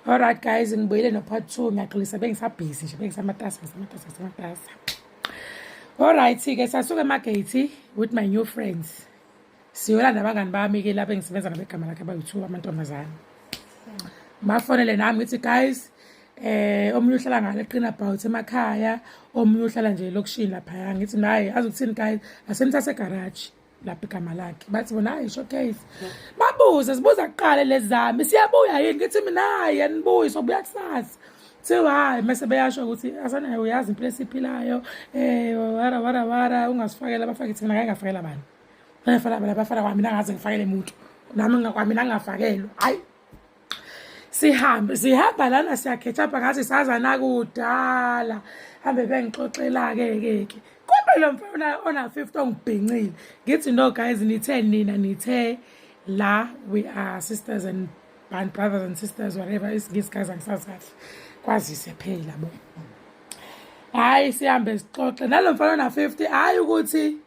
Alright guys, ngibuyile no part 2. Ngiyaxolisa, bengisabhizi nje, bengisamatasa, ngisamatasa, ngisamatasa. Alright ke, sasuka eMargate with my new friends. Siyolanda abangani bami ke lapha engisebenza nabo, igama lakhe abayi-2, amantombazane. Bafonele nami, ngithi, "Guys, omunye uhlala ngale eqina about emakhaya, omunye uhlala nje elokishini laphaya." Ngithi naye azokuthini, "Guys, asenithathe egarage lapha igama lakhe." Bathi bona, "Hayi, showcase." Babuze, sibuza kuqala lezi zami, "Siyabuya yini?" Ngithi mina, "Hayi, anibuyi, sobuya kusasa." Kuthiwa hayi, mase beyasho ukuthi, "Asanayo, uyazi impilo esiphilayo, wara wara wara, ungasifakela." Abafake, thina ngake ngafakela bani? Ngafakela bani? Abafana kwami ngaze ngifakele muntu nami kwami nangafakelwa. Hayi, sihambe, sihamba lana, siyakhetha apha, ngathi sazana kudala. Hambe bengixoxela-ke ke ke kube lo mfana ona 50 ongibhincile. Ngithi, "No guys, nithe nina, nithe la we are sisters and brothers and sisters, whatever." Isingisi guys angisazi kahle, kwazise phela bo. Hayi, sihambe sixoxe nalo mfana ona 50. Hayi, ukuthi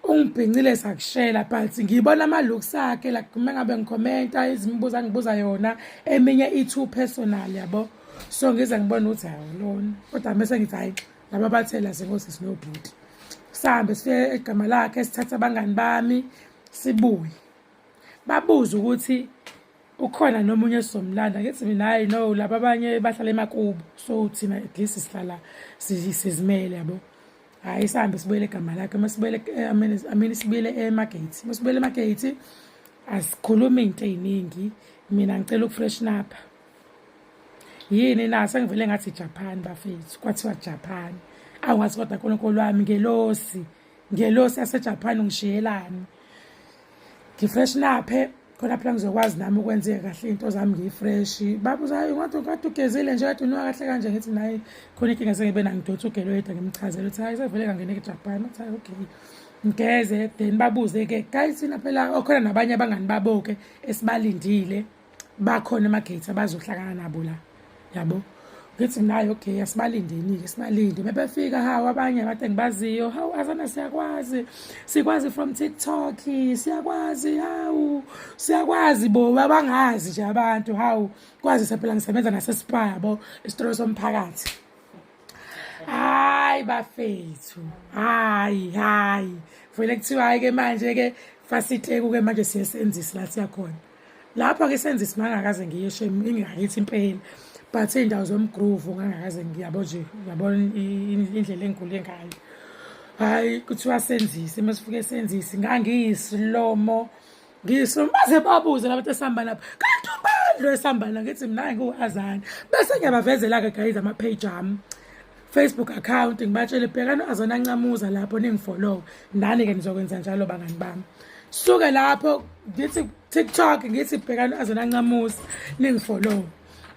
ungibhincile sakushela, but ngibona ama-looks akhe, like uma ngabe ngikhomenta izimibuzo angibuza yona, eminye i-too personal, yabo. So ngize ngibone ukuthi hawu lona, kodwa mese ngithi, "Hayi, laba bathela singosisi nobhuti." Sihambe sifike egama lakhe, sithathe abangani bami, sibuye. Babuze ukuthi ukhona nomunye esizomlanda. Ngithi mina, "Hayi no, laba abanye bahlala emakubo, so thina at least sihlala sizimele, yabo." Hayi, sihambe sibuyele egama lakhe. Uma sibuyele, I mean, sibuyele eMargate. Uma sibuyele eMargate, asikhulumi into ey'ningi. Mina ngicela ukufreshen up. Yini na sengivele ngathi Japan, bafethu, kwathiwa Japan. Awu, ngathi kodwa Nkulunkulu wami, ngelosi, ngelosi yaseJapan, ungishiyelani? Ngifreshen up khona phela, ngizokwazi nami ukwenzeka kahle iy'nto zami, ngiyi-fresh. Babuza, "Hayi, ngathi kade ugezile nje, kade unuka kahle kanje." Ngithi naye khona inkinga sengibe nangidonsa ugelo yedwa. Ngimchazele ukuthi hayi, sevele ngangena eJapan. Athi, "Hayi, okay." Ngigeze, then babuze-ke, guys, thina phela okhona nabanye abangani babo-ke esibalindile, bakhona ema-gate abazohlangana nabo la, yabo. Ngithi nayo, "Okay, asibalindeni-ke." Sibalinde, mebefika, hawu, abanye abantu engibaziyo, "Hawu Azana, siyakwazi, sikwazi from TikTok, siyakwazi, hawu, siyakwazi bo." Babangazi nje abantu, hawu, kwazise phela ngisebenza naseSpar, yabo, isitolo somphakathi. Hayi bafethu, hayi hayi, vele kuthiwa hayi-ke manje-ke fasiteku-ke manje siyesenzisi la siyakhona lapho-ke. Senzisi mangakaze ngiye shem, ingakithi impela, but iy'ndawo zomgroove ngangakaze ngiyabo nje, uyabona indlela engikhule ngayo. Hhayi, kuthiwa senzisi. Uma sifike senzisi, ngangiyisilomo, ngiyisilomo, baze babuze labantu esihamba nabo, "Kanti ubani lo esihamba na?" Ngithi mina, "Hayi, ngiwu-Azana." Bese ngiyabavezela-ke guys ama-page ami, Facebook account, ngibatshele, "Bhekani Azana Ncamuza lapho, ningifollow." Nani-ke nizokwenza njalo, bangani bami. Suke lapho ngithi TikTok, ngithi, "Bhekani Azana Ncamuza, ningifollow."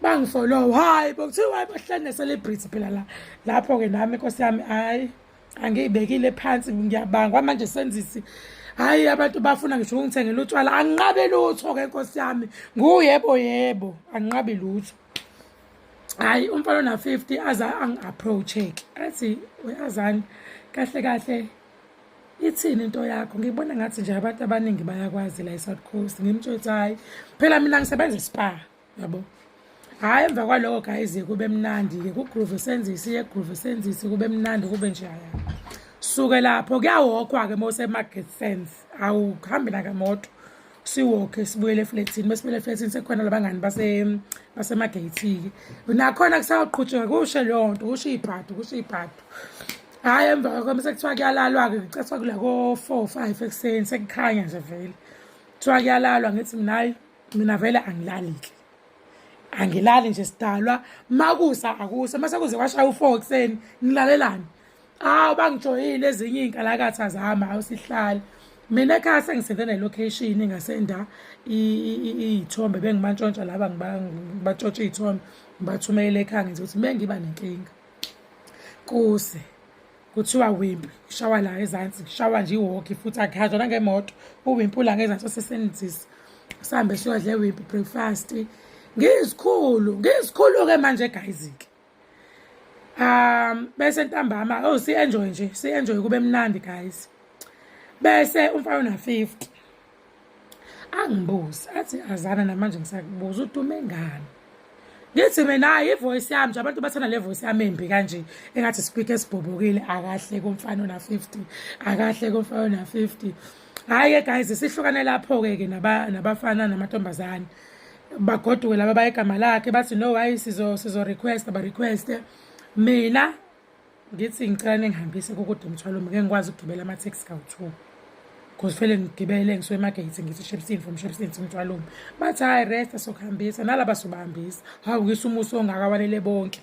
Bangifollow. Hayi bo, kuthiwa hayi, bahleli ne-celebrity phela la. Lapho-ke nami, inkosi yami, hhayi, angiyibekile phansi, ngiyabangwa manje senzisi. Hhayi, abantu bafuna ngisho ukungithengela utshwala, anginqabi lutho-ke, nkosi yami, nguyebo yebo, anginqabi lutho. Hhayi, umfana ona-50 aze angi-approach-ke, athi, "We-Azani, kahle kahle ithini into yakho? Ngibona ngathi nje abantu abaningi bayakwazi la e-South Coast." Ngimtshela ukuthi hhayi phela mina ngisebenza eSpar, yabo. Hhayi, emva kwaloko guys, kube mnandi-ke kugroove, senzisi yegroove, senzisi kube mnandi, kube njaya. Suke lapho kuyawokwa-ke uma use-Market Sense, awuhambi nakamoto, siwokhe sibuyele efletini. Mesibuyele efletini, sekukhona labangani basemageyithini-ke, nakhona kusaqhutsheka, kushe leyo nto, kusho iy'bhadu, kusho iy'bhadu. Hhayi, emva kwakho mase kuthiwa kuyalalwa-ke, kucathwa kula ko-4, 5 ekuseni, sekukhanya nje vele, kuthiwa kuyalalwa. Ngithi mina, hhayi, mina vele angilali-ke, angilali nje sidalwa. Makusa akusa, mase kuze kwashaya u-4 ekuseni, ngilalelani? Hawu, bangijoyile ezinye iy'nkalakatha zami. Hawu, sihlale. Mina ekhaya sengisende ne-location, ngasenda iy'thombe, bengibantshontsha laba, ngibatshontsha iy'thombe, ngibathumele ekhaya. Ngenza ukuthi mengiba nenkinga kuse kuthiwa Wimpy, kushawa la ezansi, kushawa nje iwalk, futhi akuhanjwa nangemoto. UWimpy ula ngezansi osesenzisi. Sihambe siyodla eWimpy breakfast. Ngiyisikhulu, ngiyisikhulu-ke manje guys-ke. Bese ntambama, oh, si-enjoy nje, si-enjoy, kube mnandi guys. Bese umfana ona-50 angibuze, athi, "Azana, namanje ngisakubuza, udume ngani?" Ngithi mina hayi ivoice yami nje, abantu bathanda le voice yami embi kanje, engathi speaker esibhobokile. Akahle kumfana ona 50, akahle kumfana ona 50. Hhayi-ke guys, sihlukane lapho-ke ke nabafana namantombazane, bagoduke laba bayegama lakhe, bathi no, hayi, sizo request, ba request. Mina ngithi ngicela ningihambise kukude umthwalo, ngeke ngikwazi ukugibela ama-taxi kawu-2 because vele ngigibele ngisuke eMargate, ngithi Shepstone, from Shepstone to Mthwalume. Bathi hayi, rest, sokuhambisa nalaba sobahambisa. Hawu, ngisa umusi ongaka wanele bonke,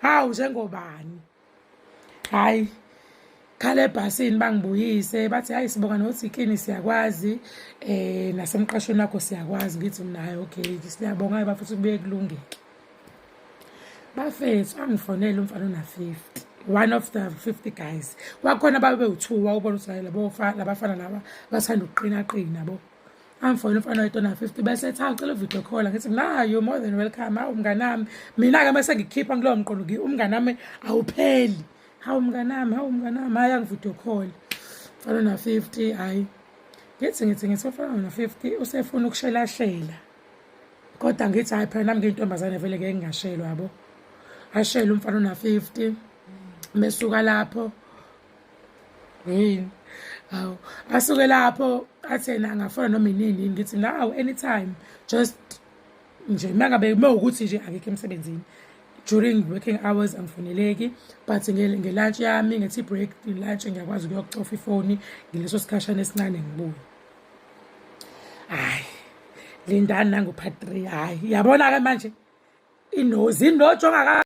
hawu, njengobani? Hayi, khala ebhasini bangibuyise, bathi hayi, sibonga nokuthi ikini siyakwazi, nasemqashweni wakho siyakwazi. Ngithi mina hayi, okay, siyabonga bafuthi, kubuye kulungeke. Bafethu, angifonele umfana ona-50, one of the 50 guys. Kwakhona babe bewu-two, wawubona ukuthi hayi, labo labafana laba bathanda ukuqinaqina bo. Angifonele umfana oyedwa ona-50, bese ethi hawu, cela uvideo call. Ngithi na, you more than welcome. Hawu mnganami, mina-ke mase ngikhipha kulowo mqondo, umnganami awupheli. Hawu mnganami, hawu mnganami, hhayi, angivideo call mfana ona-50. Hhayi, ngithi umfana ona-50 usefuna ukushelashela, kodwa ngithi hhayi phela, nami ngiyintombazane vele, ngeke ngingashelwa yabo. Ashele umfana ona-50, mesuka lapho yini, hawu, asuke lapho athi yena angafona noma inini. Ngithi nawu, anytime, just nje uma ngabe uma ukuthi nje akekho emsebenzini during working hours, angifoneleki, but nge-lunch yami, nge-tea break, lunch, ngiyakwazi ukuyocofa ifoni ngileso sikhashana esincane, ngibuye. Hhayi, lindani nangu-part 3. Hhayi, yabona-ke manje inozi inojo ongaka.